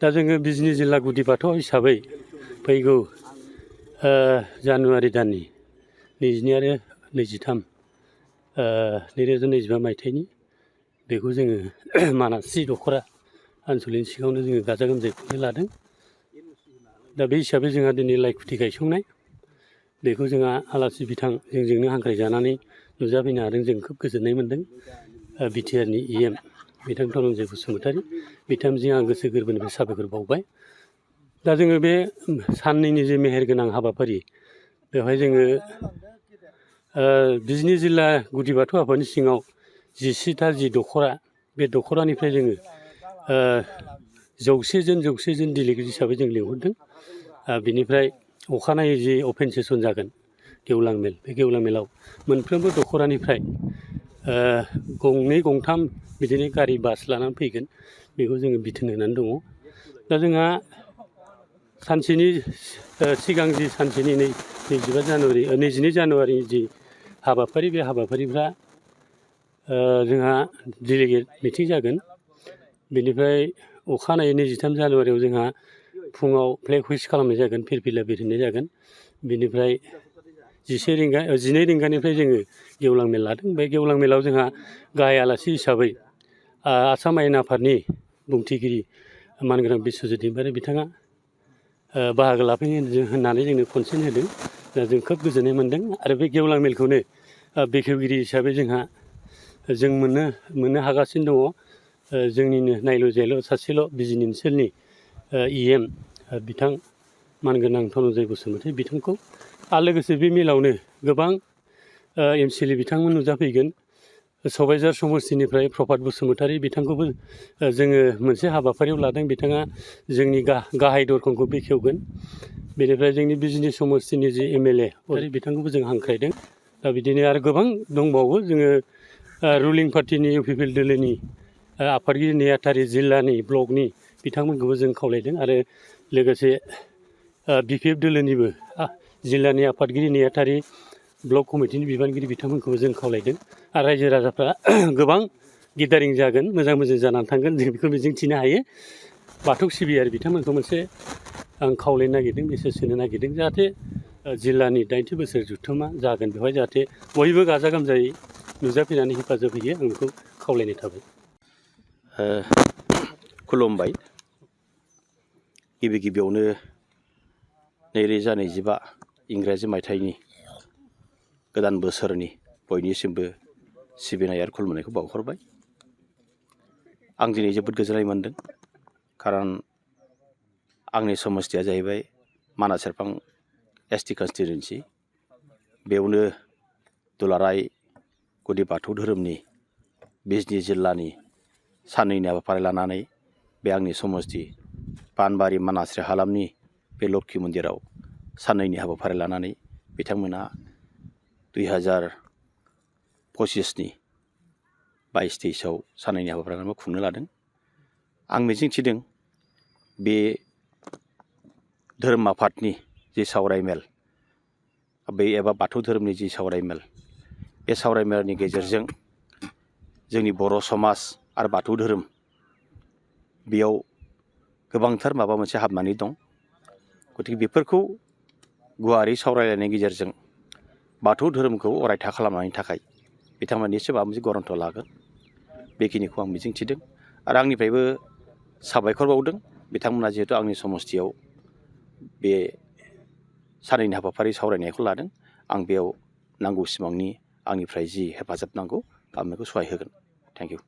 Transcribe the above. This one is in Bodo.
दा जोङो बिजनी जिल्ला गुदि बाथौ हिसाबै फैगौ जानुवारि दाननि 22 आरो 23 2025 मायथाइनि बेखौ जोङो मानास 3 दख'रा आनसलिकनि सिगाङावनो जोङो गाजा गोमजायै खुंनो लादों। दा बे हिसाबै जोंहा दिनै लाइखुथि गायसंनाय बेखौ जोंहा आलासि बिथां जोंजोंनो हांख्रायजानानै नुजाफैनो हादों। जों खोब गोजोननाय मोन्दों। बिटिआरनि EM बिथां धनन्जय बसुमतारी बिथांजों आं गोसो गोरबोनिफ्राय साबायखर बावबाय। दा जोङो बे साननैनि जे मेहेरगोनां हाबाफारि बेवहाय जोङो बिजनी जिल्ला गुदि बाथौ आफादनि सिङाव 10टा जि दख'रा बे दख'रानिफ्राय जोङो 100 जन डेलिगेट हिसाबै जों लिंहरदों। बिनिफ्राय अखानायै जि अपेन सेसन जागोन गेवलां मेल, बे गेवलां मेलाव मोनफ्रोमबो दख'रानिफ्राय गंनै गंथाम बिदिनो गारि बास लानानै फैगोन। बेखौ जोङो बिथोन होनानै दङ। दा जोंहा सानसेनि सिगां जि सानसेनि 22 जानुवारि जि हाबाफारि बे हाबाफारिफ्रा जोंहा डेलिगेट मिटिं जागोन। बेनिफ्राय अखानायै 23 जानुवारियाव जोंहा फुङाव फ्लेग हुइस्ट खालामनाय जागोन, फिरफिला बिरहोनाय जागोन। बेनिफ्राय 12 रिंगानिफ्राय जोङो गेवलां मेल लादों। बे गेवलां मेलाव जोंहा गाहाय आलासि हिसाबै आसाम आयेन आफादनि बुंथिगिरि मानगोनां बिस्वजित दैमारि बिथाङा बाहागो लाफैनो होननानै जोंनो कनसेन्ट होदों। दा जों खोब गोजोननाय मोन्दों। आरो बे गेवलां मेलखौनो बेखेवगिरि हिसाबै जों मोननो हागासिनो दङ। जोंनिनो नायल' जायल' सासेल' बिजनी ओनसोलनि EM बिथां मानगोनां धनन्जय बसुमतारी बिथांखौ आरो लोगोसे बे मेलावनो गोबां MCLA बिथांमोन नुजाफैगोन। सबायझार समस्तिनिफ्राय प्रभात बसुमतारी बिथांखौबो जोङो मोनसे हाबाफारियाव लादों। बिथाङा जोंनि गाहाय दरखंखौ बेखेवगोन। बेनिफ्राय जोंनि बिजनी समस्तिनि जि MLA बिथांखौबो जों हांख्रायदों। दा बिदिनो आरो गोबां दंबावो। जोङो रुलिं पार्टिनि UPPL दोलोनि आफादगिरि नेहाथारि जिल्लानि ब्लकनि बिथांमोनखौबो जों खावलायदों। आरो लोगोसे BPF दोलोनिबो जिल्लानि आफादगिरि नेहाथारि ब्लक कमिटिनि बिबानगिरि बिथांमोनखौबो जों खावलायदों। आरो रायजो राजाफ्रा गोबां गेदारिं जागोन, मोजां जानानै थांगोन, जों बेखौ मिजिंथिनो हायो। बाथौ सिबियारि बिथांमोनखौ मोनसे आं खावलायनो नागिरदों, मेसेज होनो नागिरदों, जाहाथे जिल्लानि 80 बोसोर जुथुमा जागोन बेवहाय जाहाथे बयबो गाजा गोमजायै नुजाफैनानै हेफाजाब होयो। आं बेखौ खावलायनाय थाबाय। खुलुमबाय। गिबियावनो 2025 इंराजि मायथाइनि गोदान बोसोरनि बयनिसिमबो सिबिनाय आरो खुलुमनायखौ बावहरबाय। आं दिनै जोबोद गोजोननाय मोन्दों। खारन आंनि समस्थिया जाहैबाय मानास सेरफां ST कन्स्टिटुवेन्सि। बेयावनो दुलाराय गुदि बाथौ धोरोमनि बिजनी जिल्लानि साननैनि हाबाफारि लानानै बे आंनि समस्ति पानबारि मानासरि हालामनि बे लोक्षि मन्दिराव साननैनि हाबाफारि लानानै बिथांमोना 2025नि 22-23आव साननैनि हाबाफारिखौ खुंनो लादों। आं मिजिंथिदों बे धोरोम आफादनि जि सावराय मेल एबा बाथौ धोरोमनि जि सावराय मेल, बे सावराय मेलनि गेजेरजों जोंनि बर' समाज आरो बाथौ धोरोम बेयाव गोबांथार माबा मोनसे हाबनानै दं। गतिके बेफोरखौ गुवारै सावरायलायनायनि गेजेरजों बाथौ धोरोमखौ अरायथा खालामनायनि थाखाय बिथांमोना निस्सय माबा मोनसे गरन्थ लागोन, बेखिनिखौ आं मिजिंथिदों। आरो आंनिफ्रायबो साबायखर बावदों बिथांमोना जिहेतु आंनि समस्तियाव बे साननैनि हाबाफारि सावरायनायखौ लादों। आं बेयाव नांगौ सिमांनि आंनिफ्राय जि हेफाजाब नांगौ आं बेखौ सहाय होगोन। Thank you.